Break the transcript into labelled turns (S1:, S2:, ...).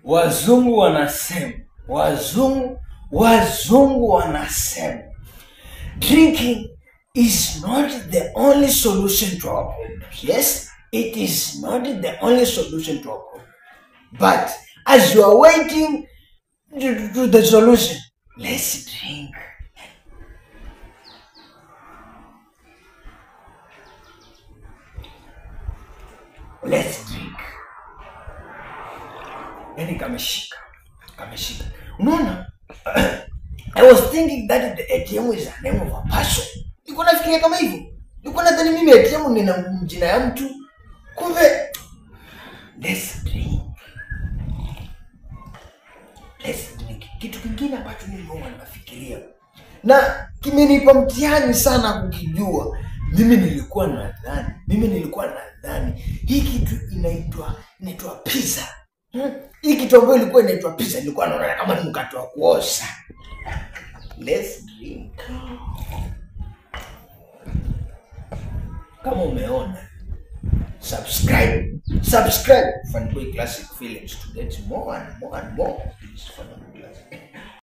S1: Wazungu wanasema, wazungu wanasema, drinking is not the only solution to our problems. Yes, it is not the only solution to our problems. But as you are waiting to the solution, let's drink. Let's drink. Yani kameshika. Kameshika. Unaona? I was thinking that the ATM is a name of a person. Nilikuwa nafikiria kama hivyo. Nilikuwa nadhani mimi ATM ni jina ya mtu. Kumbe let's drink. Let's drink. Kitu kingine ambacho nilikuwa nafikiria na kimenipa mtihani sana kukijua. Mimi nilikuwa nadhani hii kitu inaitwa pizza. Hii kitu ambayo ilikuwa inaitwa pizza nilikuwa naona kama ni mkate wa kuosa. Let's drink. Kama umeona, subscribe Funboy Classic Films to get more and more and more. This Funboy Classic.